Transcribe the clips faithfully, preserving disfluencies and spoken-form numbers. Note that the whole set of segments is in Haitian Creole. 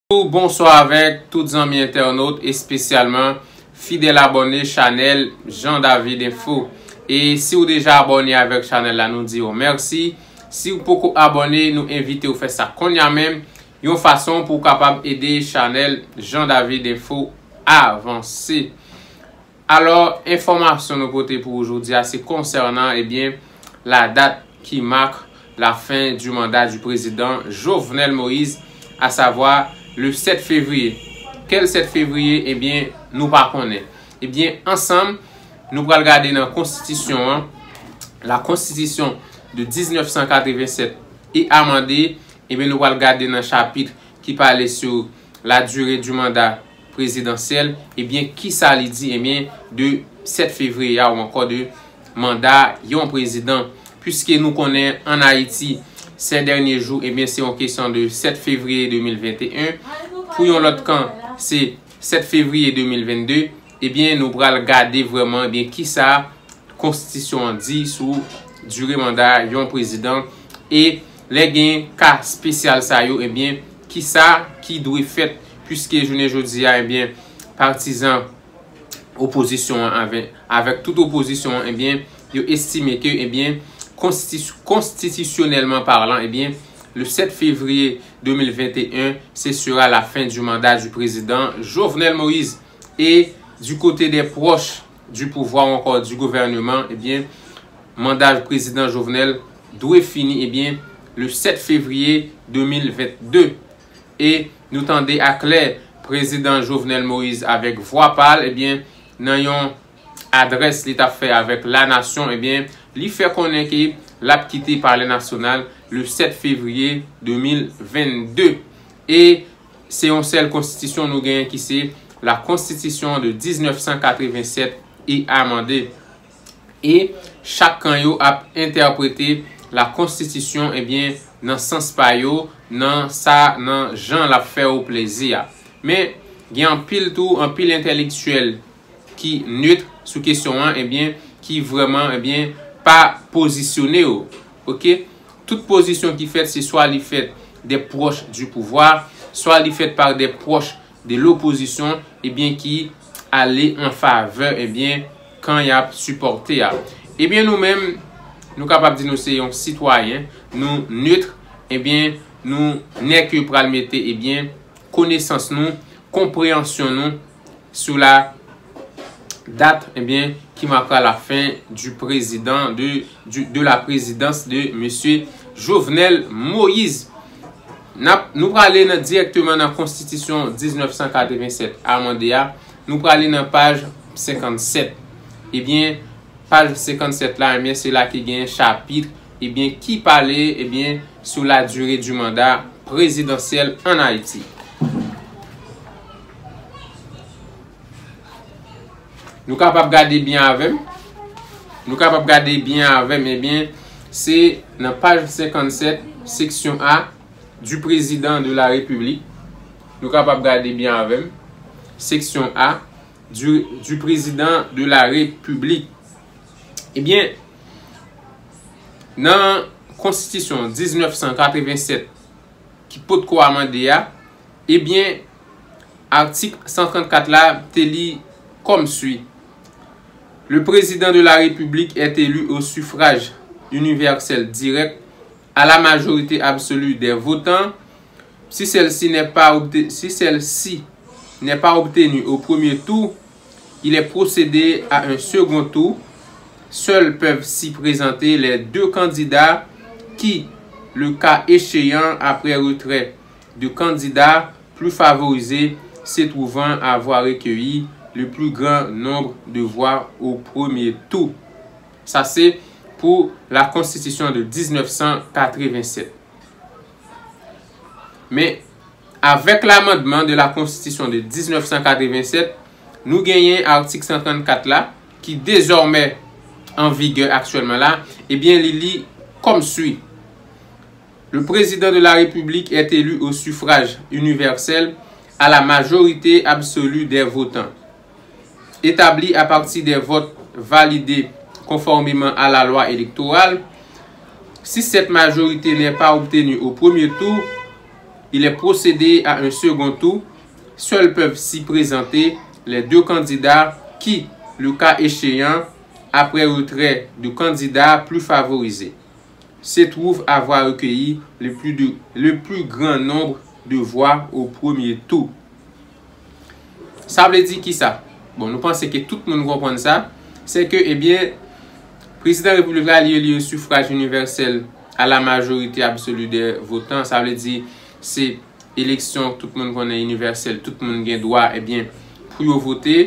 Bonswa avèk tout zanmi entènot, espesyalman fidèl abòne chanèl Jean David Info. E si w deja abòne avèk chanèl la, nou di w mèsi. Si w poko abòne, nou envite w fè sa kounye a menm, yon fason pou w kapab ede chanèl Jean David Info avanse. Alò, enfòmasyon nou pote pou ou jodi a, se konsènan, ebyen, la dat ki mak la fen di manda di prezidan Jovenel Moïse, a savwa le sèt fevriye. Kèl sèt fevriye? Ebyen, nou pa konnen. Ebyen, ansanm, nou pral gade nan konstitisyon an, la konstitisyon de diznèf san katreven sèt e amande, ebyen, nou pral gade nan chapit ki pale sou la dire di manda prezidansyèl, ebyen, kisa li di, ebyen, de sèt fevriye a ou ankò de manda yon prezidan, piske nou konnen ann Ayiti, sè dènye jou, ebyen, se yon kesyon de sèt fevriye de mil venteyen, pou yon lòt kan, se sèt fevriye de mil vennde, ebyen, nou pral gade vrèman, ebyen, kisa konstitisyon an di sou dire manda yon prezidan, e lè gen ka espesyal sa yo, ebyen, kisa ki dwe fèt, piske jounen jodi a, ebyen, patizan opozisyon an avè-, avèk tout opozisyon an, ebyen, yo estime ke, ebyen, konstis-, konstitisyonèlman palan, ebyen, le sèt fevriye de mil venteyen, se sera la fin du mandat du président Jovenel Moïse. E du côté des proches du pouvoir ou encore du gouvernement, ebyen, manda prezidan Jovenel dwe fini, ebyen, le sèt fevriye de mil vennde. E nou tande aklè prezidan Jovenel Moïse avèk vwa pa l, ebyen, nan yon adrès li t ap fè avèk lanasyon, ebyen, li fè konnen ke l ap kite Palè Nasyonal le sèt fevriye de mil vennde. E se yon sèl konstitisyon nou genyen ki se la konstitisyon de diznèf san katreven sèt e amande. E chak kan yo ap entèprete la konstitisyon, ebyen, nan sans pa yo, nan sa, nan jan l ap fè yo plezi a. Men, gen anpil tou, anpil entèlektyèl ki net sou kesyon an, ebyen, ki vrèman, ebyen, pa pozisyone yo. Oke? Tout pozisyon ki fèt, se swa li fèt des proches du pouvoir, swa li fèt par des proches de l'opposition, ebyen, ki ale an favè, ebyen, kan y ap sipòte a. Ebyen, nou menm, nou kapab di nou se yon sitwayen, nou net, ebyen, nou nèk yo pral mete, ebyen, konesans nou, konpreyansyon nou sou la dat, ebyen, ki makra la fen du président de, du, de la présidence de mesye Jovenel Moïse. N ap, nou prale nan, dirèkteman nan konstitisyon diznèf san katreven sèt amande a. Nou prale nan paj senkannsèt. Ebyen, paj senkannsèt la, ebyen, se la ki gen chapit, ebyen, ki pale, ebyen, sou la dire du manda prezidansyèl ann Ayiti. Nou kapab gade byen avè m. Nou kapab gade byen avè m, ebyen, se nan paj senkannsèt, seksyon A, du président de la République. Nou kapab gade byen avè m. Seksyon A, du, du président de la République. Ebyen, nan konstitisyon diznèf san katreven sèt ki potko amande a, ebyen, atik san trannkat la te li kòm sui. Le président de la République est élu au suffrage universel direct à la majorité absolue des votants. Si celle-ci n'est pas obte-, si celle-ci n'est pas obtenue au premier tour, il est procédé à un second tour. Seuls peuvent s'y présenter les deux candidats qui, le cas échéant, après retrait de candidats plus favorisés se trouvant avoir recueilli le plus grand nombre de voix au premier tour. Sa se pou la konstitisyon de diznèf san katreven sèt. Men, avèk lamandman de la konstitisyon de diznèf san katreven sèt, nou genyen atik san trannkat la, ki dezòmè an vigè aktyèlman la, ebyen, li li kòm sui. Le président de la République est élu au suffrage universel à la majorité absolue des votants, établie à partir des votes validés conformément à la loi électorale. Si cette majorité n'est pas obtenue au premier tour, Il est procédé à un second tour. Seuls peuvent s'y présenter les deux candidats qui, le cas échéant, après retrait du candidat plus favorisé, se trouvent avoir recueilli le plus, de, le plus grand nombre de voix au premier tour. Sa vle di kisa? Bon, nou panse ke tout moun konprann sa. Se ke, ebyen, prezidan repiblik la, li eli au suffrage universel à la majorité absolue des votants. Sa vle di, se eleksyon, tout moun konnen, inivèsèl, tout moun gen dwa, ebyen, pou yo vote.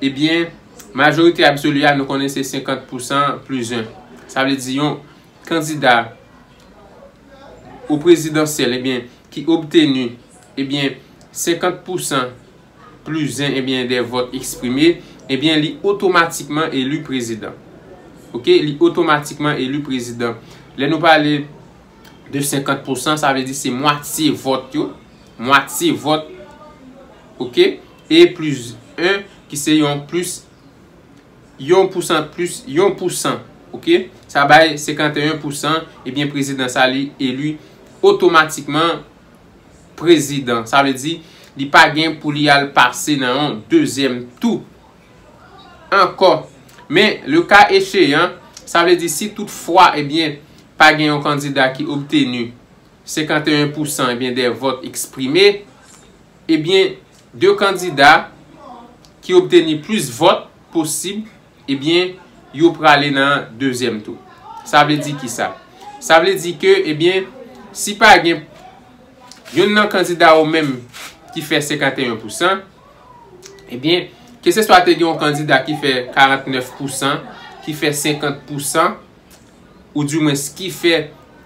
Ebyen, majorite absoli a, nou konnen se senkant pousan plis en. Sa vle di yon kandida o prezidansyèl, ebyen, ki obteni, ebyen, senkant pousan plis en, ebyen, de vòt eksprime, ebyen, li otomatikman eli prezidan. Oke? Li otomatikman eli prezidan. Lè nou pale de senkant pousan, sa vle di se mwatye vòt yo. Mwatye vòt. Oke? E plis en, ki se yon plis, yon pousan plis yon pousan. Oke? Sa bay senkanteyen pousan, ebyen, prezidan sa li eli otomatikman prezidan. Sa vle di, li pa gen pou li al pase nan yon dezyèm tou ankò. Men, le ka echeyan, sa vle di si toutfwa, ebyen, pa gen yon kandida ki obteni senkanteyen pousan, ebyen, de vòt eksprime, ebyen, de kandida ki obteni plis vòt posib, ebyen, yo prale nan dezyèm tou. Sa vle di kisa? Sa vle di ke, ebyen, si pa gen youn nan kandida yo menm ki fè senkanteyen pousan, ebyen, keseswa te gen yon kandida ki fè karantnèf pousan, ki fè senkant pousan, oudimwens ki fè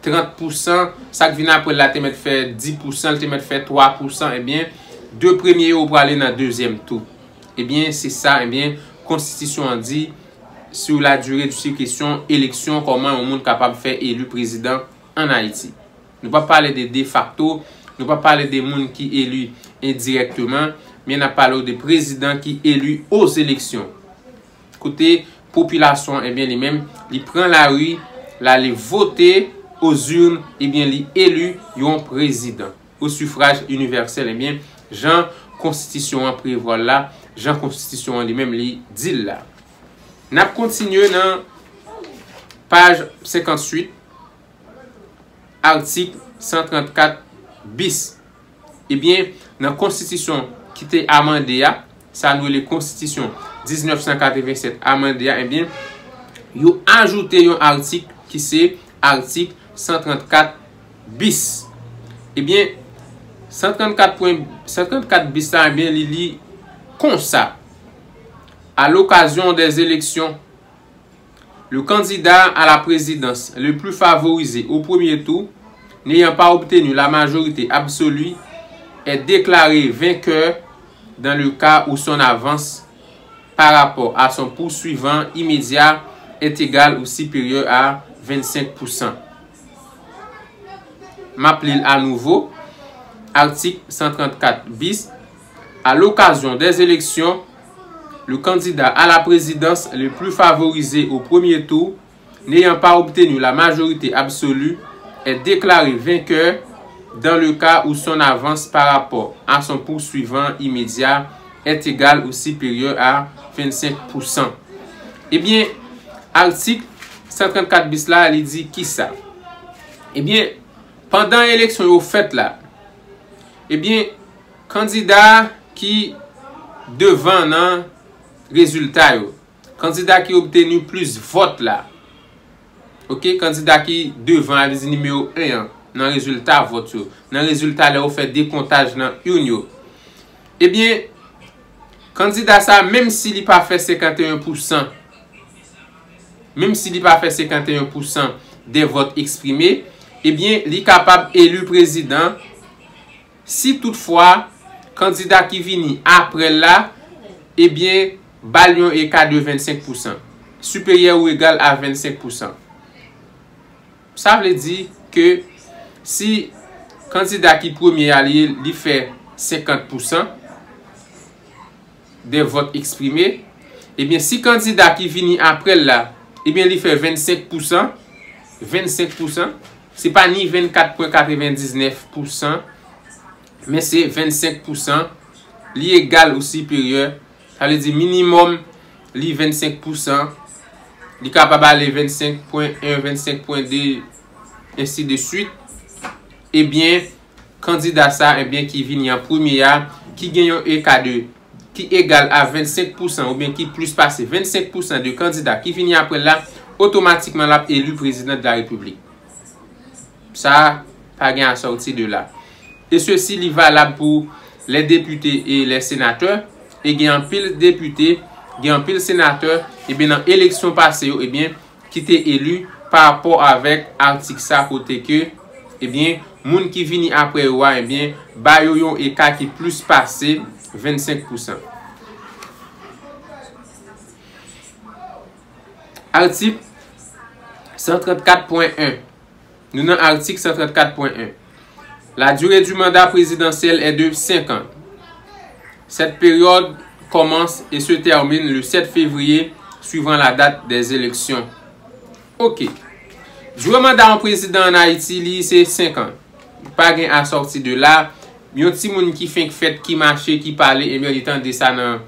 trant pousan, sa k vin apre l la te mèt fè dis pousan, l te mèt fè twa pousan, ebyen, de premye yo prale nan dezyèm tou. Ebyen, se sa, ebyen, konstitisyon an di, sur la durée de ces questions, eleksyon, kòman yon moun kapab fè eli prezidan ann Ayiti. Nou p ap pale de defakto, nou p ap pale de moun ki eli endirèkteman, men n ap pale de prezidan ki eli ozeleksyon. Kote popilasyon, ebyen, li menm, li pran lari, l ale vote ozurn, ebyen, li eli yon prezidan o sifraj inivèsèl, ebyen, jan konstitisyon an prevwa l la, jan konstitisyon an li menm li di l la. N ap kontinye nan paj senkantuit, atik san trannkat bis. Ebyen, nan konstitisyon ki te amande a, sa nou rele konstitisyon diznèf san katrevennsèt amande a, ebyen, yo ajoute yon atik ki se atik san trannkat bis. Ebyen, san trannkat pwen, san trannkat bis la, ebyen, li li konsa. À l'occasion des élections, le candidat à la présidence le plus favorisé au premier tour, n'ayant pas obtenu la majorité absolue, est déclaré vainqueur dans le cas où son avance par rapport à son poursuivant immédiat est égale ou supérieure à vingt-cinq pour cent. M ap li l anouvo. Atik san trannkat bis. À l'occasion des élections, le candidat à la présidence le plus favorisé au premier tour, n'ayant pas obtenu la majorité absolue, est déclaré vainqueur dans le cas où son avance par rapport à son poursuivant immédiat est égale ou supérieure à vingt-cinq pour cent. Ebyen, atik san trannkat bis la, li di kisa? Ebyen, pandan eleksyon yo fèt la, ebyen, kandida ki devan nan rezilta yo, kandida ki obteni plis vòt la, oke, kandida ki devan, a vle di nimewo en an, nan rezilta vòt yo, nan rezilta lè yo fè dekontaj nan urn yo, ebyen, kandida sa, menm si li pa fè senkanteyen pousan, menm si li pa fè senkanteyen pousan de vòt eksprime, ebyen, li kapab eli prezidan si toutfwa kandida ki vini apre l la, ebyen, ba l yon eka de vennsenk pousan, siperyè ou egal a vennsenk pousan. Sa vle di ke si kandida ki premye a li, li fè senkant pousan de vòt eksprime, ebyen, si kandida ki vini apre l la, ebyen, li fè vennsenk pousan, vennsenk pousan, se pa ni vennkat pwen katrevendiznèf pousan men se vennsenk pousan, li egal ou siperyè, sa vle di minimòm li vennsenk pousan, li kapab ale vennsenk pwen en, vennsenk pwen de, ensi de swit, ebyen, kandida sa, ebyen, ki vini an premye a, ki gen yon eka de, ki egal a vennsenk pousan oubyen ki plis pase vennsenk pousan de kandida ki vini apre l la, otomatikman l ap eli prezidan de la repiblik. Sa pa gen a sòti de la. E sesi li valab pou les députés et les sénateurs. E gen anpil depite, gen anpil senatè, ebyen nan eleksyon pase yo, ebyen ki te eli pa rapò avèk atik sa kote ke, ebyen, moun ki vini apre yo a, ebyen, ba yo yon eka ki plis pase vennsenk pousan. Atik san trannkat pwen en. Nou nan atik san trannkat pwen en. La durée du mandat présidentiel est de cinq ans. Cette période commence et se termine le sept février suivant la date des élections. Ok. Dire manda yon prezidan an Ayiti, li se senk an. Pa gen a sòti de la. Yon timoun ki fenk fèt, ki mache, ki pale, ebyen, li tande sa nan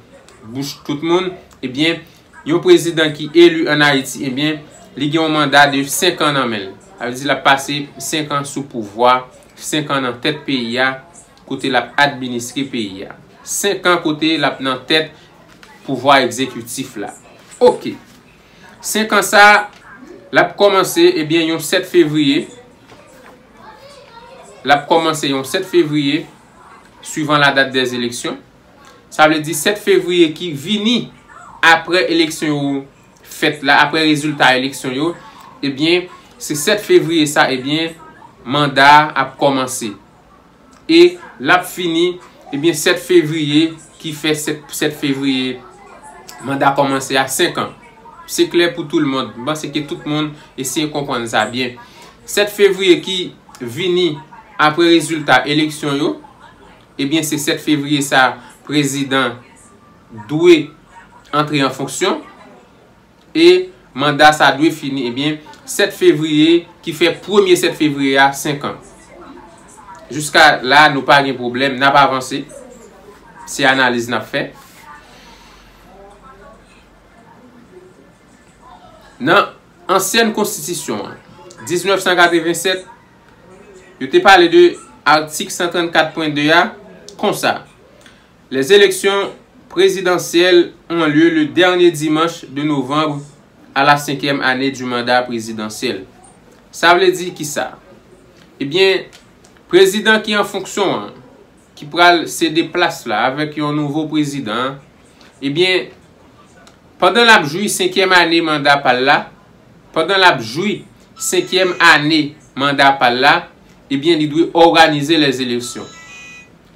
bouch tout moun. Ebyen, yon prezidan ki eli an Ayiti, ebyen, li gen yon manda de senk an nan men l. Sa vle di l ap pase senk an sou pouvwa, senk an nan tèt peyi a, kote l ap administre peyi a. Senk an kote l ap nan tèt pouvwa egzekitif la. Ok. Senk an sa, l ap kòmanse, ebyen, yon sèt fevriye. L ap kòmanse yon sèt fevriye, suivant la date des élections. Sa vle di sèt fevriye ki vini apre eleksyon yo fèt la, apre rezilta eleksyon yo, ebyen, se sèt fevriye sa, ebyen, manda a ap kòmanse. E l ap fini, ebyen, sèt fevriye, ki fè sèt, sèt fevriye, manda kòmanse a senk an. Se klè pou tout le monde. M panse ke tout moun eseye konprann sa byen. Sèt fevriye ki vini apre rezilta eleksyon yo, ebyen, se sèt fevriye sa, prezidan dwe antre an fonksyon. E manda sa dwe fini, ebyen, sèt fevriye, ki fè premye sèt fevriye a, senk an. Jiska la, nou pa gen pwoblèm, n ap avanse. Se analiz n ap fè. Nan ansyèn konstitisyon an, diznèf san katrevennsèt, yo te pale de atik san trannkat pwen de a konsa. Les élections présidentielles ont lieu le dernier dimanche de novembre à la cinquième année du mandat présidentiel. Sa vle di kisa? Ebyen, prezidan ki an fonksyon an, ki pral sede plas la avèk yon nouvo prezidan, ebyen, pandan l ap jwi senkyèm ane manda pa l la, pandan l ap jwi senkyèm ane manda pa l la, ebyen, li dwe òganize lèzeleksyon.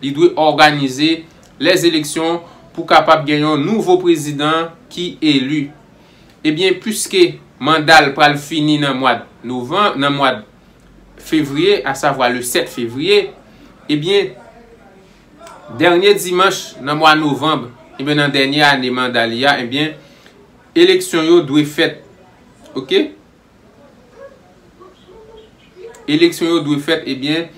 Li dwe òganize lèzeleksyon pou kapab gen yon nouvo prezidan ki eli. Ebyen, piske manda l pral fini nan mwa novanm, nan mwa fevriye, asavwa le sèt fevriye, ebyen, dènye dimanch nan mwa novanm, ebyen, nan dènye ane manda li a, ebyen, eleksyon yo dwe fèt. Oke? Eleksyon yo dwe fèt, ebyen,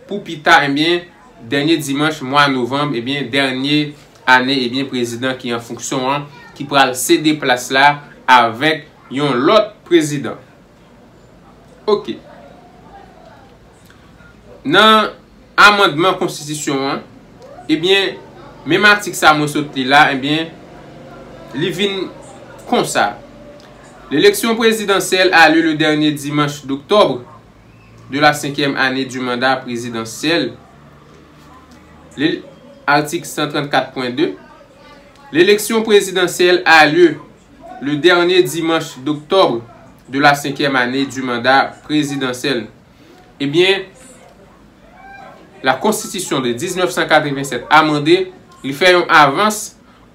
pou pita, ebyen, dènye dimanch mwa novanm, ebyen, dènye ane, ebyen, prezidan ki an fonksyon an, ki pral sede plas la avèk yon lòt prezidan. Oke. Nan amandman konstitisyon an, ebyen, menm atik sa mwen sot li la, ebyen, li vin konsa. L'élection présidentielle a lieu le dernier dimanche d'octobre de la cinquième année du mandat présidentiel. Lè, atik san trannkat pwen de. L'élection présidentielle a lieu le dernier dimanche d'octobre de la cinquième année du mandat présidentiel. Ebyen, la konstitisyon de diznèf san katrevennsèt amande, li fè yon avans,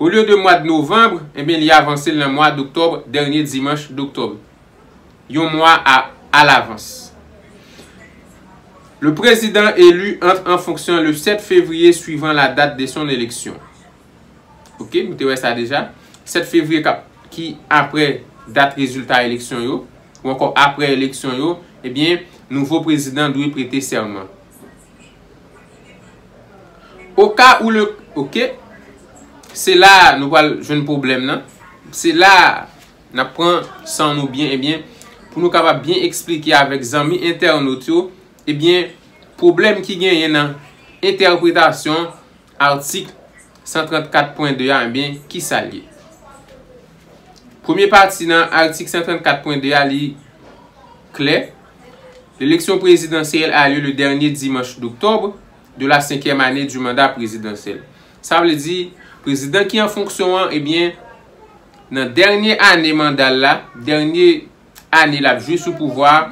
olye de mwa de novanm, ebyen, li avanse l nan mwa doktòb, dènye dimanch doktòb. Yon mwa a, alavans. Le président élu entre en fonction le sept février suivant la date de son élection. Oke, nou te wè sa deja. Sèt fevriye k ap, ki apre dat rezilta eleksyon yo, ou ankò apre eleksyon yo, ebyen, nouvo prezidan dwe prete sèman. Oka ou le, oke, se la nou pral jwenn pwoblèm nan. Se la n ap pran san nou byen, ebyen, pou nou kapab byen eksplike avèk zanmi entènot yo, ebyen, pwoblèm ki genyen nan entèpretasyon atik san trannkat pwen de a, ebyen, ki sa l ye? Premye pati nan atik san trannkat pwen de a, li klè. L'élection présidentielle a lieu le dernier dimanche d'octobre de la cinquième année du mandat présidentiel. Sa vle di, prezidan ki an fonksyon an, ebyen, nan dènye ane manda l la, dènye ane l ap jwi sou pouvwa,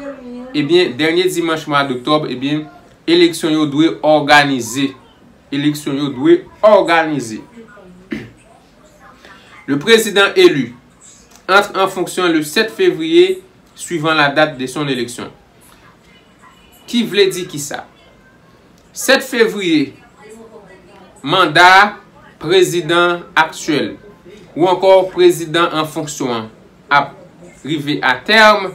ebyen, dènye dimanch mwa doktòb, ebyen, eleksyon yo dwe òganize. Eleksyon yo dwe òganize. Le président élu entre en fonction le sept février suivant la date de son élection. Ki vle di kisa? Sèt fevriye, manda prezidan aktyèl ou ankò prezidan an fonksyon an ap rive a tèm,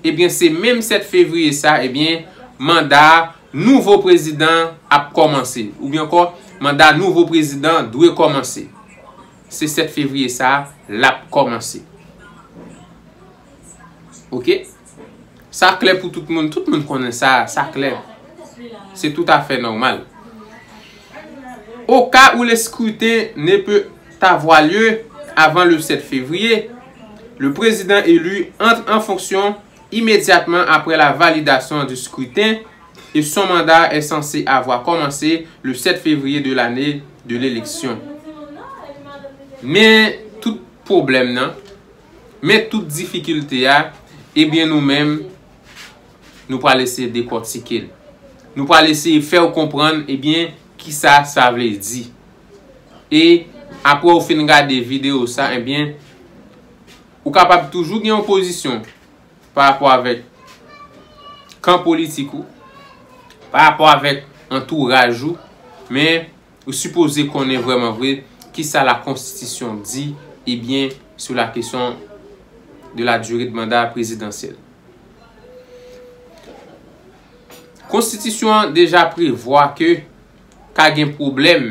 ebyen, se menm sèt fevriye sa, ebyen, manda nouvo prezidan ap kòmanse, oubyen ankò, manda nouvo prezidan dwe kòmanse. Se sèt fevriye sa, l ap kòmanse. Oke? Sa klè pou tout moun. Tout moun konnen sa. Sa klè. C'est tout à fait normal. Au cas où le scrutin ne peut avoir lieu avant le sept février, le président élu entre en fonction immédiatement après la validation du scrutin et son mandat est censé avoir commencé le sept février de l'année de l'élection. Men tout pwoblèm nan, men tout difikilte a, ebyen nou menm, nou pral eseye dekòtike l. Nou pral eseye fè w konprann, ebyen, kisa sa vle di. E apre w fin gade videyo sa, ebyen, ou kapab toujou gen yon pozisyon pa rapò avèk kan politik ou, pa rapò avèk antouraj ou, men ou sipoze konnen vrèman vre kisa la konstitisyon di, ebyen, sur la question de la durée de mandat présidentiel. Konstitisyon an deja prevwa ke ka gen pwoblèm,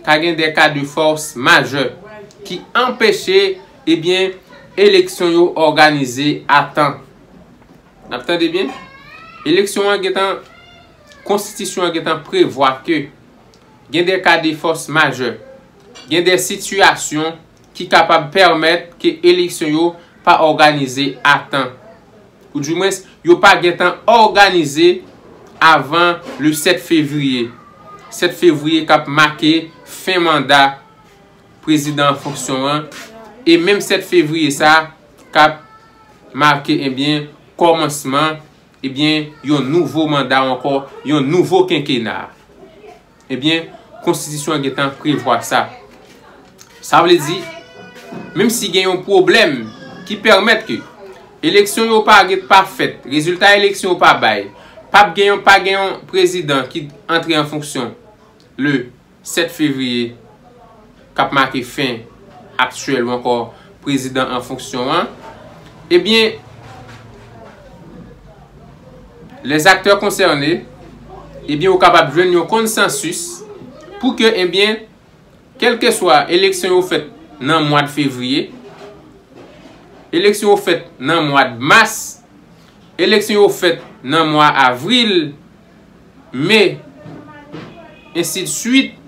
ka gen de ka de fòs majè ki anpeche, ebyen, eleksyon yo òganize a tan. N ap tande byen? Eleksyon an gentan, konstitisyon an gentan prevwa ke gen de ka de fòs majè, gen de sitiyasyon ki kapab pèmèt ke eleksyon yo pa òganize a tan. Oudimwens, yo pa gentan òganize avan le sèt fevriye. Sèt fevriye k ap make fen manda prezidan an fonksyon an. E menm sèt fevriye sa k ap make, ebyen, kòmansman, ebyen, yon nouvo manda ou ankò yon nouvo kenkena. Ebyen, konstitisyon an gentan prevwa sa. Sa vle di, menm si gen yon pwoblèm ki pèmèt ke eleksyon yo pa gen, pa fèt, rezilta eleksyon yo pa bay, p ap gen yon, pa gen yon prezidan ki antre an fonksyon le sèt fevriye, k ap make fen aktyèl ou ankò prezidan an fonksyon an, ebyen, les acteurs concernés, ebyen, ou kapab jwenn yon konsansis pou ke, ebyen, kèlkeswa eleksyon yo fèt nan mwa de fevriye, eleksyon yo fèt nan mwa de mas, eleksyon yo fèt nan mwa avril, me, ensidswit,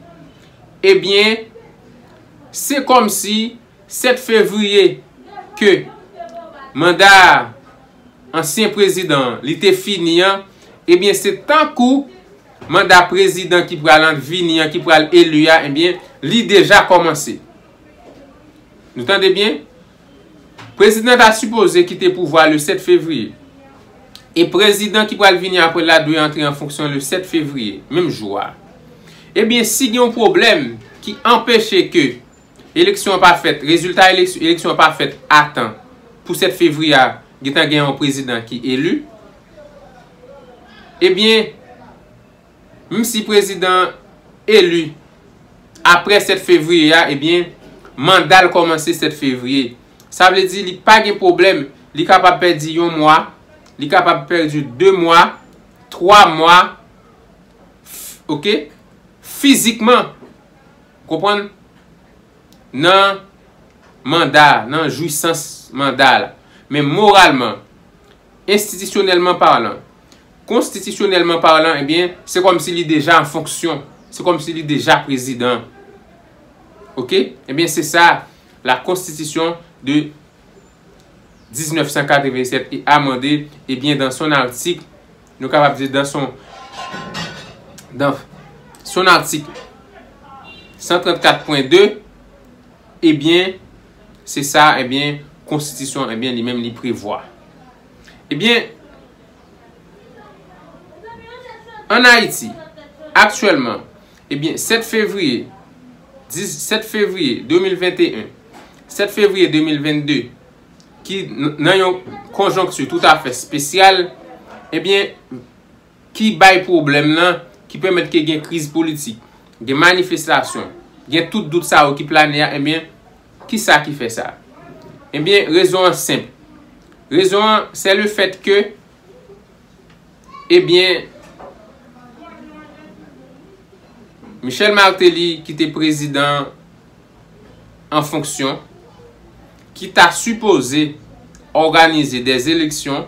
ebyen, se kòmsi sèt fevriye ke manda ansyen prezidan an, li te fini an, ebyen, se tankou manda prezidan ki pral an-, vini an, ki pral eli a, ebyen, li deja kòmanse. Nou tande byen? Prezidan ta sipoze kite pouvwa le sèt fevriye. E prezidan ki pral vini apre l la dwe antre an fonksyon le sèt fevriye, menm jou a. Ebyen, si gen yon pwoblèm ki anpeche ke eleksyon an pa fèt, rezilta eleksyon, eleksyon an pa fèt a tan pou sèt fevriye a, gentan gen yon prezidan ki eli, ebyen, menm si prezidan eli apre sèt fevriye a, ebyen, manda l kòmanse sèt fevriye. Sa vle di li pa gen pwoblèm, li kapab pèdi yon mwa, li kapab pèdi de mwa, twa mwa, f-, oke? fizikman, konprann, nan manda, nan jwisans manda la. Men moralman, enstitisyonèlman palan, konstitisyonèlman palan, ebyen, se kòmsi li deja an fonksyon. Se kòmsi li deja prezidan. Oke? Ebyen, se sa, la Constitution de dix-neuf cent quatre-vingt-sept est amendée, ebyen, dans son article, nou kapab di dans son, dans son article cent trente-quatre point deux, ebyen, se sa, ebyen, konstitisyon, ebyen, li menm, li prevwa. Ebyen, ann Ayiti, aktyèlman, ebyen, sèt fevriye, dis, sèt fevriye de mil venteyen, sèt fevriye de mil vennde, ki n-, nan yon konjonkti toutafè espesyal, ebyen, ki bay pwoblèm nan, ki pèmèt ke gen kriz politik, gen manifestasyon, gen tout dout sa yo ki plane a, ebyen, kisa ki fè sa? Ebyen, rezon an senp. Rezon an, se le fèt ke, ebyen, Michel Martelly, ki te prezidan an fonksyon, ki ta sipoze òganize dè eleksyon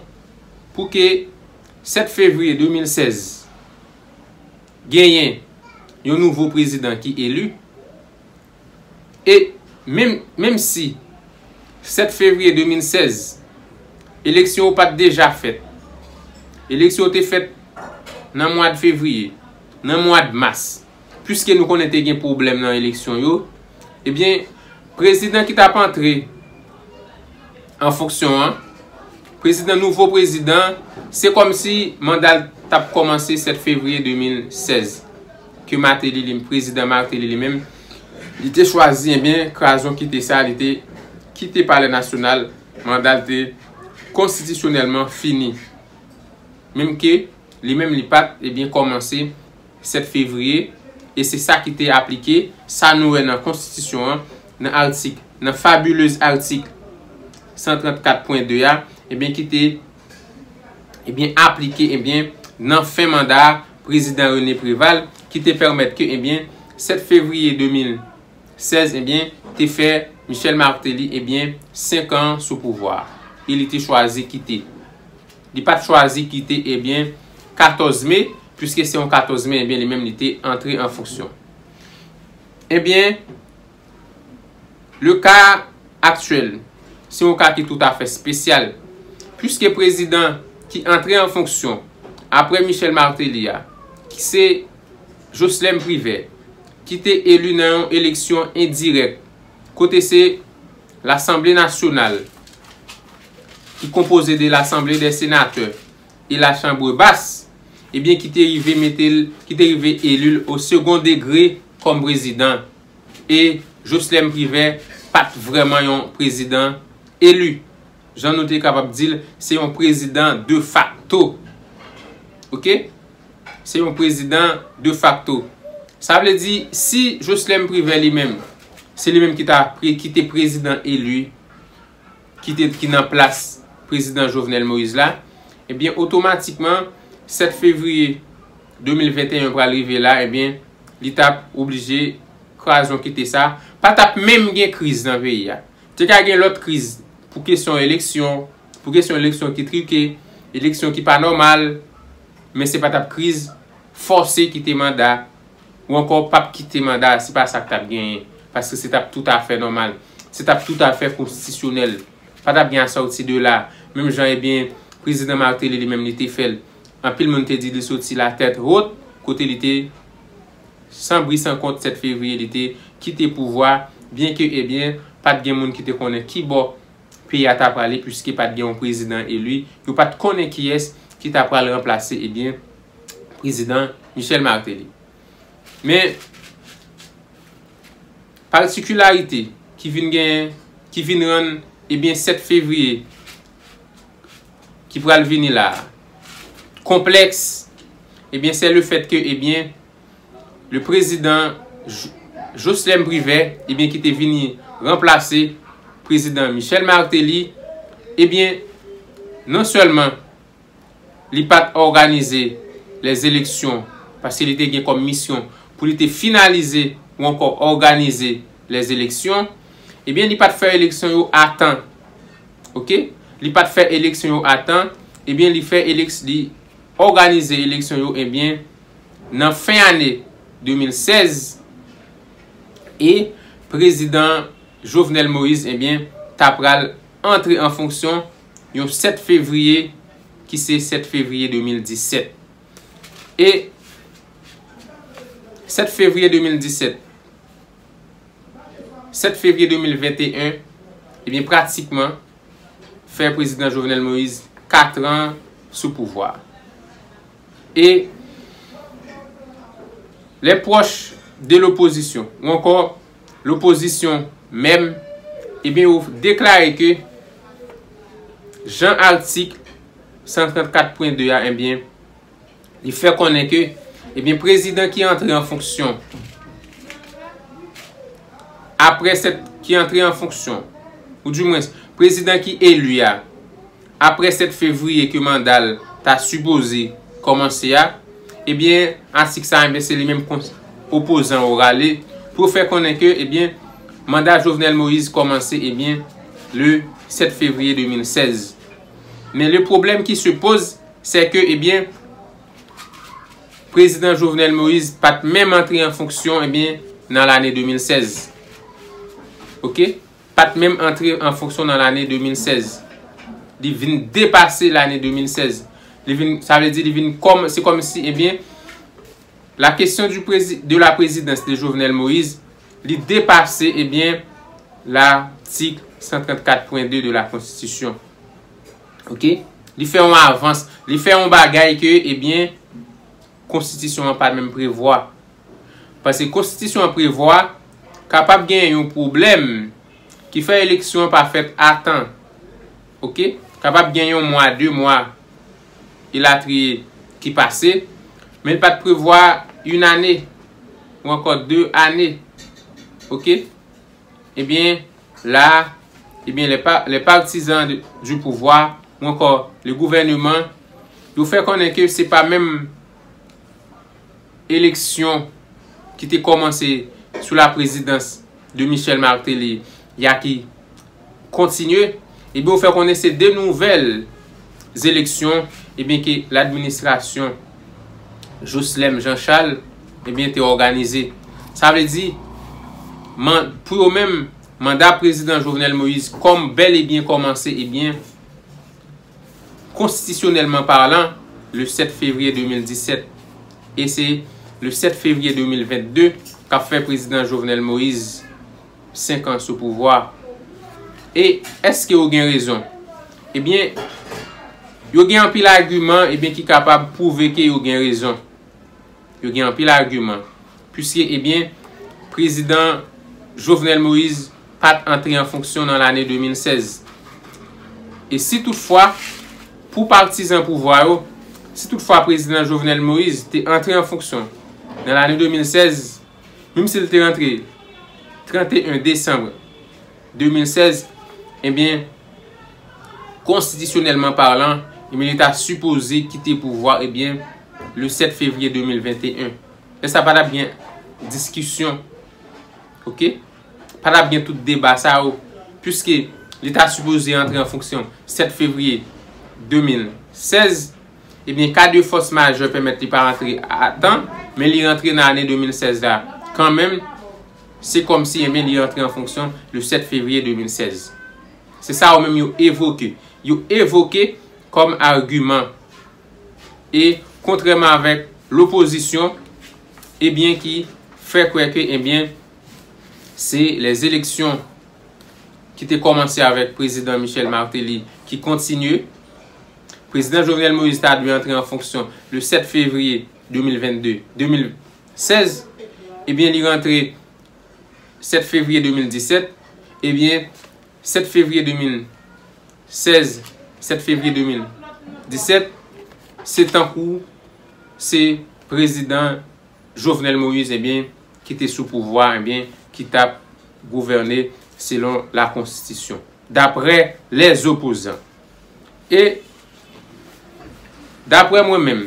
pou ke sèt fevriye de mil sèz genyen yon nouvo prezidan ki eli. E menm, menm si sèt fevriye de mil sèz, eleksyon yo pa t deja fèt, eleksyon yo te fèt nan mwa de fevriye, nan mwa de mas, piske nou konnen te gen pwoblèm nan eleksyon yo, ebyen, prezidan ki t ap antre an fonksyon an, prezidan, nouvo prezidan, se kòmsi manda l t ap kòmanse sèt fevriye de mil sèz, ke Martelly, li, prezidan Martelly li menm, li te chwazi, ebyen, kraze yon kite sa, li te kite Palè Nasyonal, manda l te konstitisyonèlman fini. Menm ke li menm li pa t, ebyen, kòmanse sèt fevriye, e se sa ki te aplike, sa nou wè nan konstitisyon an, nan atik, nan fabulez atik san trannkat pwen de a, ebyen, ki te, ebyen, aplike, ebyen, nan fen manda prezidan René Préval, ki te pèmèt ke, ebyen, sèt fevriye de mil sèz, ebyen, te fè Michel Martelly, ebyen, senk an sou pouvwa. E li te chwazi kite. Li pa t chwazi kite, ebyen, katòz me, piske se yon katòz me, ebyen, li menm li te antre an fonksyon. Ebyen, le ka aktyèl, se yon ka ki toutafè espesyal, piske prezidan ki antre an fonksyon apre Michel Martelly a, ki se Jocelerme Privert, ki te eli nan yon eleksyon endirèk, kote se Lasanble Nasyonal, ki konpoze de Lasanble dè Senatè e Lachanbre Bas, ebyen, ki te rive mete l, ki te rive eli l o segon degre kòm prezidan. E Jocelerme Privert pa t vrèman yon prezidan eli. Jan nou te kapab di l, se yon prezidan de facto. Oke? Se yon prezidan de facto. Sa vle di, si Jocelerme Privert li menm, se li menm ki ta pre-, ki te prezidan eli, ki te, ki nan plas prezidan Jovenel Moïse la, ebyen, otomatikman, sèt fevriye de mil venteyen pral rive la, ebyen, li t ap oblije kraze yon kite sa. Pa t ap menm gen kriz nan peyi a. Te ka gen lòt kriz pou kesyon eleksyon, pou kesyon eleksyon ki trike, eleksyon ki pa nòmal, men se pa t ap kriz fòse kite manda, ou ankò p ap kite manda, se pa sa k t ap genyen, paske se t ap toutafè nòmal, se t ap toutafè konstitisyonèl. Pa t ap gen asòti de la, menm jan, ebyen, prezidan Martelly li menm li te fè l. Anpil moun te di li soti la tèt wot, kote li te, san bri san kont, sèt fevriye, li te kite pouvwa, byenke, ebyen, pa t gen moun ki te konnen ki bò peyi a ta prale, piske pa t gen yon prezidan eli, yo pa t konnen kiyès ki ta pral ranplase, ebyen, prezidan Michel Martelly. Men, patikilarite ki vin genyen, ki vin rann, ebyen, sèt fevriye ki pral vini la a konplèks, ebyen, se le fèt ke, ebyen, le prezidan Jo-, Jocelerme Privert, ebyen, ki te vini ranplase prezidan Michel Martelly, ebyen, non sèlman li pa t òganize lèzeleksyon, paske li te gen kòm misyon pou li te finalize ou ankò òganize lèzeleksyon, ebyen, li pa t fè eleksyon yo a tan. Oke? Li pa t fè eleksyon yo a tan, ebyen, li fè eleks-, li òganize eleksyon yo, ebyen, nan fen ane de mil sèz, e prezidan Jovenel Moïse, ebyen, ta pral antre an fonksyon yon sèt fevriye, ki se sèt fevriye de mil disèt. E sèt fevriye de mil disèt, sèt fevriye de mil venteyen, ebyen, pratikman, fè prezidan Jovenel Moïse kat an sou pouvwa. E lè pwòch de lopozisyon, ou ankò lopozisyon menm, ebyen, yo deklare ke jan atik san trannkat pwen de a, ebyen, li fè konnen ke, ebyen, prezidan ki antre an fonksyon, apre sèt, ki antre an fonksyon, ou dimwens, prezidan ki eli a, apre sèt fevriye ke manda l ta sipoze kòmanse a, ebyen, atik sa, ebyen, se li menm kon-, opozan yo rale pou yo fè konnen ke, ebyen, manda Jovenel Moïse kòmanse, ebyen, le sèt fevriye de mil sèz. Men le pwoblèm ki se poze, se ke, ebyen, prezidan Jovenel Moïse pa t menm antre an fonksyon, ebyen, nan lane de mil sèz. Oke? Pa t menm antre an fonksyon nan lane de mil sèz. Li vin depase lane de mil sèz. Li vin, sa vle di, li vin kòm, se kòmsi, ebyen, la question du prési-, de la présidence de Jovenel Moïse, li depase, ebyen, latik san trannkat pwen de de la Konstitisyon. Oke? Li fè yon avans, li fè yon bagay ke, ebyen, Konstitisyon an pa menm prevwa. Paske Konstitisyon an prevwa kapab gen yon pwoblèm ki fè eleksyon an pa fèt a tan. Oke? Kapab gen yon mwa, de mwa, elatriye, ki pase, men li pa t prevwa yon ane ou ankò de ane. Oke? Ebyen, la, ebyen, les pa-, les partisans de, du pouvoir, ou ankò le gouvernement, yo fè konnen ke se pa menm eleksyon ki te kòmanse sou la prezidans de Michel Martelly, ya ki kontinye, ebyen, yo fè konnen se de nouvèl eleksyon, ebyen, ke ladministrasyon Joslem Jean Charles, ebyen, te òganize. Sa vle di, man-, pou yo menm, manda prezidan Jovenel Moïse kòm bèl e byen kòmanse, ebyen, konstitisyonèlman palan, le sèt fevriye de mil disèt. E se le sèt fevriye de mil vennde k ap fè prezidan Jovenel Moïse senk an sou pouvwa. E èske yo gen rezon? Ebyen, yo gen anpil agiman, ebyen, ki kapab pwouve ke yo gen rezon. Yo gen anpil agiman. Piske, ebyen, prezidan Jovenel Moïse pa t antre an fonksyon nan lane de mil sèz. E si toutfwa, pou patizan pouvwa yo, si toutfwa prezidan Jovenel Moïse te antre an fonksyon nan lane de mil sèz, menm si l te rantre tranteyen desanm de mil sèz, ebyen, konstitisyonèlman palan, ebyen, li ta sipoze kite pouvwa, ebyen, le sèt fevriye de mil venteyen. Lè sa pa t ap gen diskisyon, oke? Pa t ap gen tout deba sa yo, piske li ta sipoze antre an fonksyon sèt fevriye de mil sèz, ebyen, ka de fòs majè pèmèt li pa rantre a tan, men li rantre nan ane de mil sèz la kanmenm, se kòmsi, ebyen, li rantre an fonksyon le sèt fevriye de mil sèz. Se sa yo menm yo evoke. Yo evoke kòm agiman. E kontrèman avèk lopozisyon, ebyen, ki fè kwè ke, ebyen, se lèzeleksyon ki te kòmanse avèk prezidan Michel Martelly ki kontinye. Prezidan Jovenel Moïse ta dwe antre an fonksyon le sèt fevriye de mil vennde, de mil sèz, ebyen, li rantre sèt fevriye de mil disèt, ebyen, sèt fevriye de mil sèz, sèt fevriye de mil disèt, se tankou se prezidan Jovenel Moïse, ebyen, ki te sou pouvwa, ebyen, ki t ap gouvène selon la konstitisyon, daprè lèzopozan. E daprè mwen menm,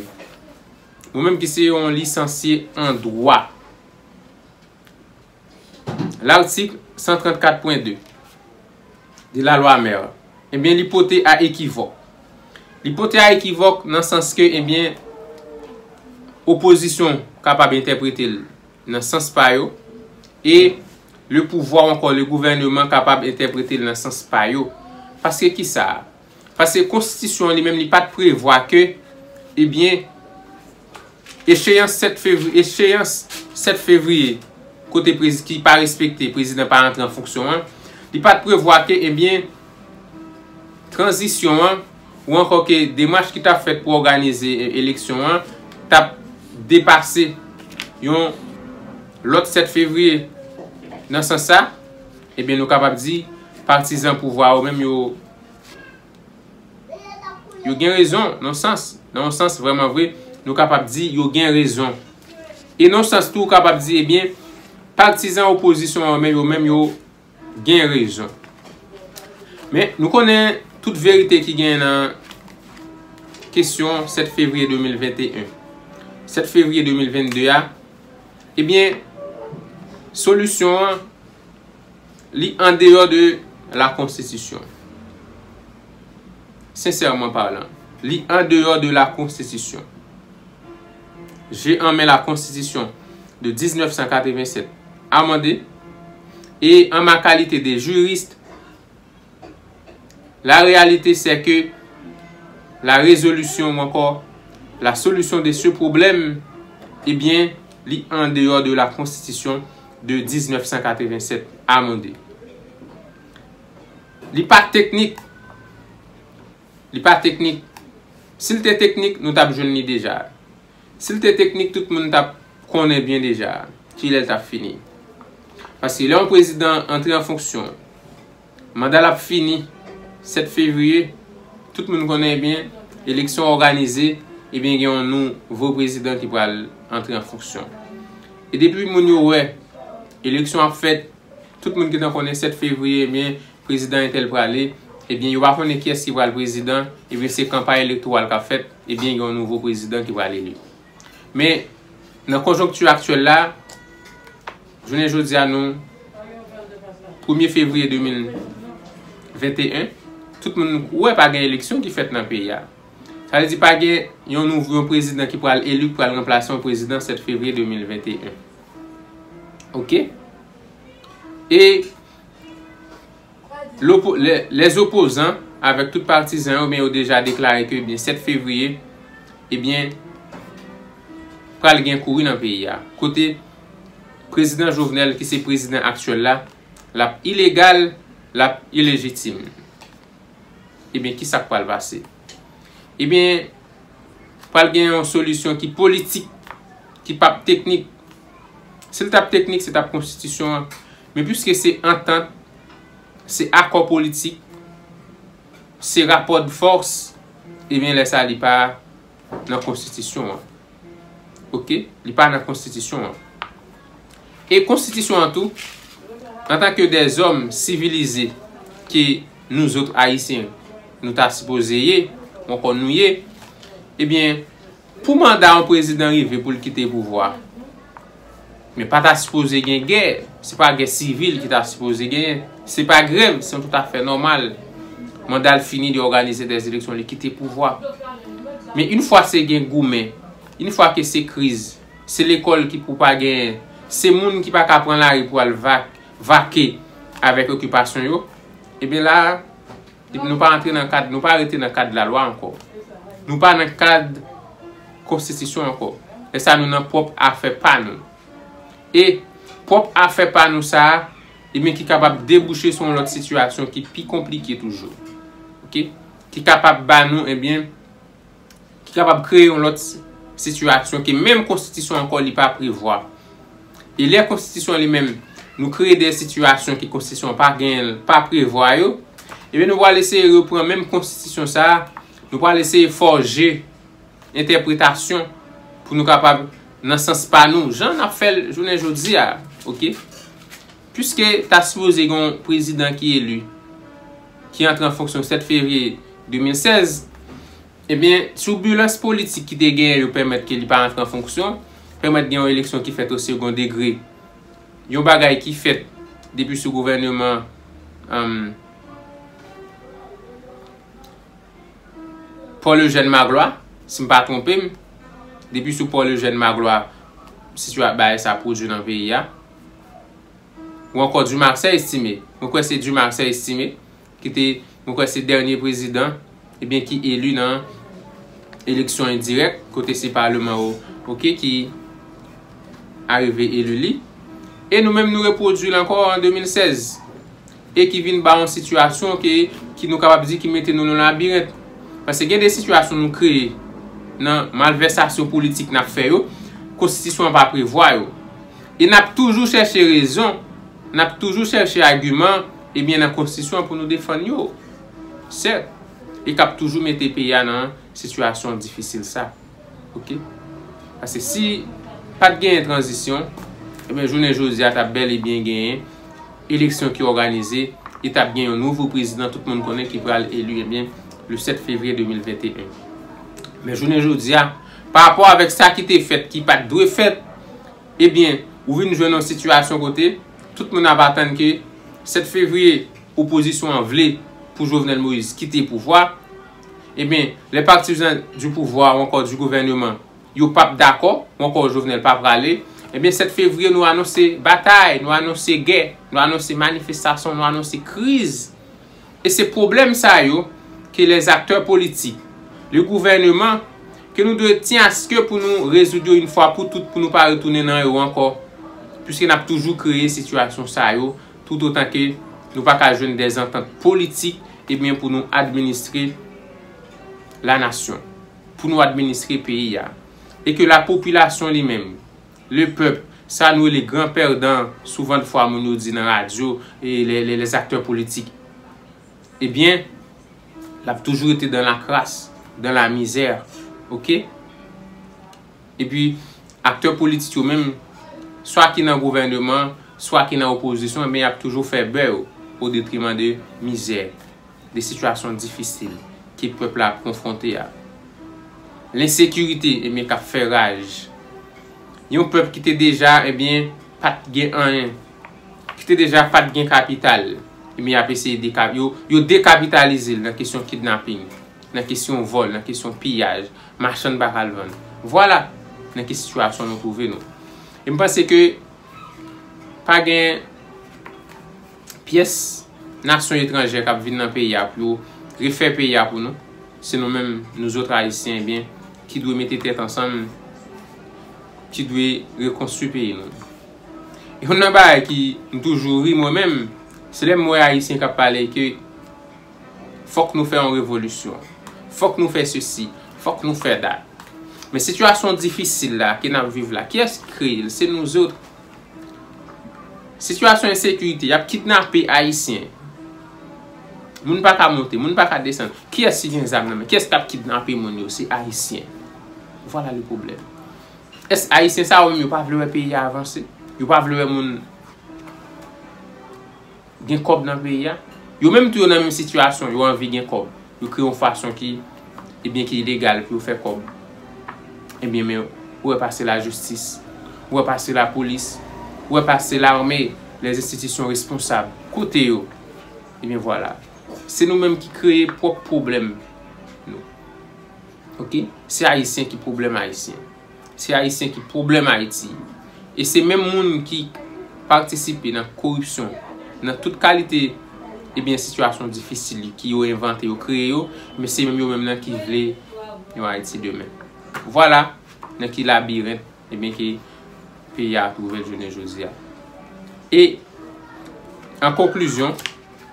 mwen menm ki se yon lisansye an dwa, L'article cent trente-quatre point deux de la loi Mère, ebyen, li pote a ekivòk. Li pote a ekivòk nan sans ke, ebyen, opozisyon kapab entèprete l nan sans pa yo, e le pouvwa ou ankò le gouvènman kapab entèprete l nan sans pa yo. Paske ki sa? Paske konstitisyon an li menm li pa t prevwa ke, ebyen, echeyans sèt fevri-, echeyans sèt fevriye, kote prezi-, ki pa respekte, prezidan pa antre an fonksyon an, li pa t prevwa ke, ebyen, tranzisyon an, ou ankò ke demach ki t ap fèt pou òganize, e, eleksyon an, t ap depase yon lòt sèt fevriye. Nan sans sa, ebyen, nou kapab di, patizan pouvwa yo menm yo, yo gen rezon, nan sans, nan yon sans vrèman vre, nou kapab di yo gen rezon. E nan sans tou, ou kapab di, ebyen, patizan opozisyon yo menm, yo menm, yo gen rezon. Men, nou konnen tout verite ki gen nan kesyon sèt fevriye de mil venteyen. Sèt fevriye de mil vennde a, ebyen, solisyon an, li andeyò de la konstitisyon. Sensèman palan, li andeyò de la konstitisyon. J'ai en main la constitution de dix-neuf cent quatre-vingt-sept amendée, et en ma qualité de juriste, la réalité c'est que la résolution ou encore la solution de ce problème, eh bien, li andeyò de la constitution de dix-neuf cent quatre-vingt-sept amendée. Li pa teknik. Li pa teknik. Si l te teknik, nou t ap jwenn li deja. Si l te teknik, tout moun t ap konnen byen deja kilè l t ap fini. Paske lè yon prezidan antre an fonksyon, manda l ap fini sèt fevriye, tout moun konnen byen, eleksyon òganize, ebyen gen yon nouvo prezidan ki pral antre an fonksyon. E depi moun yo wè eleksyon ap fèt, tout moun gentan konnen sèt fevriye, ebyen, prezidan entèl prale, ebyen, yo pa konnen kiyès ki pral prezidan, ebyen, se kanpay elektoral k ap fèt, ebyen, gen yon nouvo prezidan ki pral eli. Men, nan konjonkti aktyèl la, jounen jodi a nou, premye fevriye de mil venteyen, tout moun wè pa gen eleksyon ki fèt nan peyi a. Sa vle di pa gen yon nouvo, yon prezidan ki pral eli, ki pral ranplase yon prezidan sèt fevriye de mil venteyen. Oke? E lopo-, lè, lèzopozan avèk tout patizan yo, men yo deja deklare ke, ebyen, sèt fevriye, ebyen, pral gen kouri nan peyi a. Kote prezidan Jovenel, ki se prezidan aktyèl la, l ap ilegal, l ap ilejitim. Ebyen, ki sa k pral pase? Ebyen, pral gen yon solisyon ki politik, ki p ap teknik. Si l t ap teknik, se t ap konstitisyon an. Men piske se antant, se akò politik, se rapò de fòs, ebyen, lè sa, li pa nan konstitisyon an. Oke? Li pa nan konstitisyon an. E konstitisyon an tou, antanke dèzòm sivilize ke nou zòt Ayisyen, nou ta sipoze ye, ou ankò nou ye, ebyen, pou manda yon prezidan rive pou l kite pouvwa, men pa ta sipoze gen gè, se pa gè sivil ki ta sipoze genyen, se pa grèv, se yon tout afè nòmal. Manda l fini, li òganize dè eleksyon, li kite pouvwa. Men yon fwa se gen goumen, yon fwa ke se kriz, se lekòl ki pou pa genyen, se moun ki pa ka pran lari pou al va-, vake avèk okipasyon yo, ebyen la, nou pa antre nan kad, nou pa rete nan kad lalwa ankò. Nou pa nan kad konstitisyon ankò. Lè sa nou nan pwòp afè pa nou. E pwòp afè pa nou sa a, ebyen ki kapab debouche sou yon lòt sitiyasyon ki pi konplike toujou. Oke? Ki kapab ba nou, ebyen, ki kapab kreye yon lòt sitiyasyon ke menm konstitisyon ankò li pa prevwa. E lè konstitisyon li menm, nou kreye de sitiyasyon ke konstitisyon pa genyen, pa prevwa yo, ebyen nou pral eseye repran menm konstitisyon sa a, nou pral eseye fòje entèpretasyon pou nou kapab nan sans pa nou, jan n ap fè l jounen jodi a, oke? Piske ta sipoze gen yon prezidan ki eli, ki antre an fonksyon sèt fevriye de mil sèz, ebyen, tibilans politik ki te genyen yo pèmèt ke li pa antre an fonksyon, pèmèt gen yon eleksyon ki fèt o segon degre. Yon bagay ki fèt depi sou gouvèneman, um, Paul Eugène Magloire, si m pa twonpe m, depi sou Paul Eugène Magloire, sitiyasyon bagay sa pwodui nan peyi a. Ou ankò Dumarsais Estimé. Mwen kwè se Dumarsais Estimé ki te, mwen kwè se dènye prezidan, ebyen, ki eli nan eleksyon endirèk, kote se paleman yo, oke, ki arive eli li. E nou menm nou repwodui l ankò an de mil sèz. E ki vin ba yon sitiyasyon ke, ki nou kapab di ki mete nou nan labirent. Paske gen de sitiyasyon nou kreye nan malvèsasyon politik n ap fè yo, konstitisyon an pa prevwa yo. E n ap toujou chèche rezon, n ap toujou chèche agiman, ebyen, nan konstitisyon an pou nou defann yo. Sèt, e k ap toujou mete peyi a nan sitiyasyon difisil sa. Oke? Paske si pa t genyen tranzisyon, ebyen, jounen jodi a t ap bèl e byen genyen eleksyon ki òganize, e t ap gen yon nouvo prezidan tout moun konnen ki pral eli, ebyen, le sèt fevriye de mil venteyen. Men jounen jodi a, pa rapò avèk sa ki te fèt, ki pa t dwe fèt, ebyen, ou vin jwenn yon sitiyasyon kote tout moun ap atann ke sèt fevriye, opozisyon an vle pou Jovenel Moïse kite pouvwa, ebyen, les partisans du pouvoir ou ankò du gouvernement, yo p ap dakò, ou ankò Jovenel pa prale, ebyen, sèt fevriye, nou anonse batay, nou anonse gè, nou anonse manifestasyon, nou anonse kriz. E se pwoblèm sa yo ke les acteurs politiques, le gouvernement, ke nou dwe tyen aske pou nou rezoud yo yon fwa pou tout, pou nou pa retounen nan yo ankò. Piske n ap toujou kreye sitiyasyon sa yo, toutotan ke nou pa ka jwenn dèzantant politik, ebyen, pou nou administre la nasyon, pou nou administre peyi a. E ke la popilasyon li menm, le pèp, sa nou rele gran pèdan, souvandfwa moun yo di nan radyo, e les, les, les acteurs politiques, ebyen, l ap toujou rete dans la crasse, dans la misère, oke? Epi, aktè politik yo menm, swa ki nan gouvèneman, swa ki nan opozisyon, ebyen, y ap toujou fè bè yo, o detriman de mizè, de sitiyasyon difisil ke pèp la ap konfwonte a. Lensekirite, ebyen, k ap fè raj. Yon pèp ki te deja, ebyen, pa t gen anyen, ki te deja pa t gen kapital, ebyen, y ap eseye deka-, yo, yo dekapitalize l nan kesyon kidnaping, nan kesyon vòl, nan kesyon piyaj, machann pa ka al vann. Vwala nan ki sitiyasyon nou twouve nou. E m panse ke pa gen pyès nasyon etranjè k ap vin nan peyi a pou yo refè peyi a pou nou. Se nou menm, nou zòt Ayisyen, ebyen, ki dwe mete tèt ansanm, ki dwe rekonstwi peyi nou. Youn nan bagay ki m toujou ri mwen menm, se lè m wè Ayisyen k ap pale ke fòk nou fè yon revolisyon, fòk nou fè sesi, fòk nou fè dat. Men sitiyasyon difisil la ke n ap viv la, kiyès ki kreye l? Se nou zòt. Sitiyasyon ensekirite, y ap kidnape Ayisyen. Moun pa ka monte, moun pa ka desann. Kiyès ki gen zam nan men? Kiyès k ap kidnape moun yo? Se Ayisyen. Vwala le pwoblèm. Èske Ayisyen sa yo menm yo pa vle wè peyi a avanse? Yo pa vle wè moun gen kòb nan peyi a? Yo menm tou yo nan menm sitiyasyon, yo anvi gen kòb. Yo kreye yon fason ki, ebyen, ki legal pou yo fè kòb. Ebyen, men ou wè pase lajistis, ou wè pase lapolis, ou wè pase lame, les institutions responsables. Kote yo? Ebyen, vwala. Se nou menm ki kreye pwòp pwoblèm nou. Oke? Se Ayisyen ki pwoblèm Ayisyen. Se Ayisyen ki pwoblèm Ayiti. E se menm moun ki patisipe nan koripsyon, nan tout kalite, ebyen, sitiyasyon difisil ki yo envante, yo kreye yo, men se menm yo menm nan ki vle yon Ayiti demen. Vwala nan ki labirent, ebyen, ke peyi a twouve l jounen jodi a. E, an konklizyon,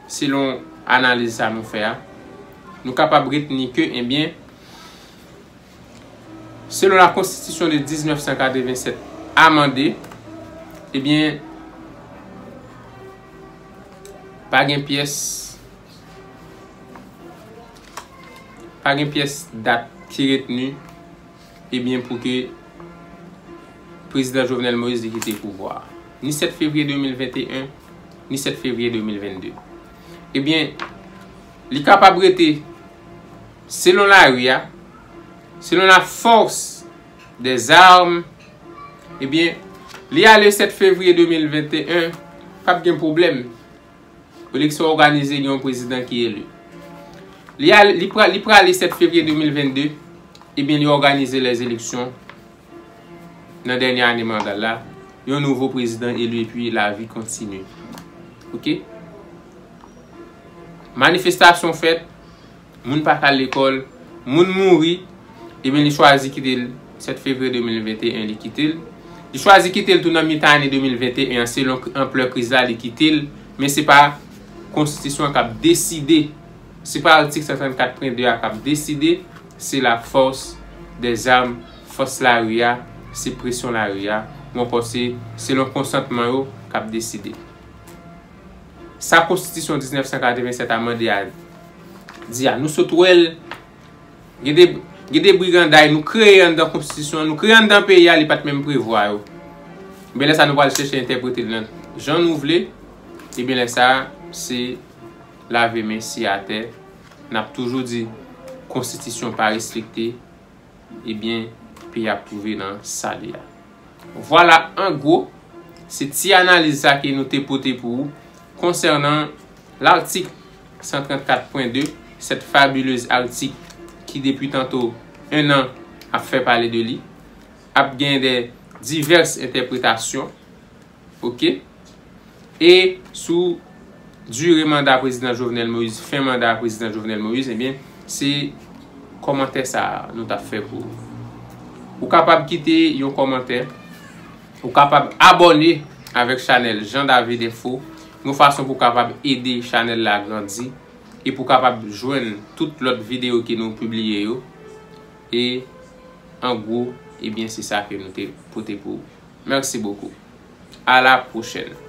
selon analiz sa nou fè a, nou kapab retni ke, ebyen, selon la Constitution de diznèf san katrevennsèt amande, ebyen, pa gen pyès, pa gen pyès dat ki retni, ebyen, pou ke prezidan Jovenel Moïse li kite pouvwa a. Ni sèt fevriye de mil venteyen, ni sèt fevriye de mil vennde. Ebyen, li kapab rete, selon lari a, selon la force des armes, ebyen, li ale sèt fevriye de mil venteyen, p ap gen pwoblèm. Eleksyon òganize, gen yon prezidan ki eli. Li al, li pra, li prale sèt fevriye de mil vennde, ebyen, li òganize lèzeleksyon nan dènye ane manda l la. Yon nouvo prezidan eli epi lavi kontinye. Oke? Manifestasyon fèt, moun pa ka al lekòl, moun mouri, ebyen, li chwazi kite l. Sèt fevriye de mil venteyen, li kite l. Li chwazi kite l tou nan mitan ane de mil venteyen an, selon anplè kriz la, li kite l. Men se pa konstitisyon an k ap deside, se pa atik san trannkat pwen de a k ap deside, se la force des armes, fòs lari a, se presyon lari a, ou ankò se selon konsantman yo k ap deside. Sa konstitisyon diznèf san katrevennsèt amande a di a, nou sot wè l. Gen de, gen de briganday nou kreye anndan konstitisyon an, nou kreye anndan peyi a, li pa t menm prevwa yo. Ebyen, lè sa nou pral chèche entèprete l nan jan nou vle, ebyen, lè sa, se lave men, siye atè. N ap toujou di konstitisyon pa respekte, ebyen, peyi a ap twouve nan sa li a. Vwala, an gwo, se ti analiz sa ke nou te pote pou ou konsènan lartik san trannkat pwen de, cette fabuleuse article ki depi tanto en an ap fè pale de li, ap gen de divès entèpretasyon, oke? E sou dire manda prezidan Jovenel Moïse, fen manda prezidan Jovenel Moïse, ebyen, se kòmantè sa a nou t ap fè pou ou. Ou kapab kite yon kòmantè, ou kapab abòne avèk chanèl Jean David Info, yon fason pou w kapab ede chanèl la grandi e pou w kapab jwenn tout lòt videyo ke nou pibliye yo. E an gwo, ebyen, se sa ke nou te pote pou ou. Merci beaucoup. À la prochaine.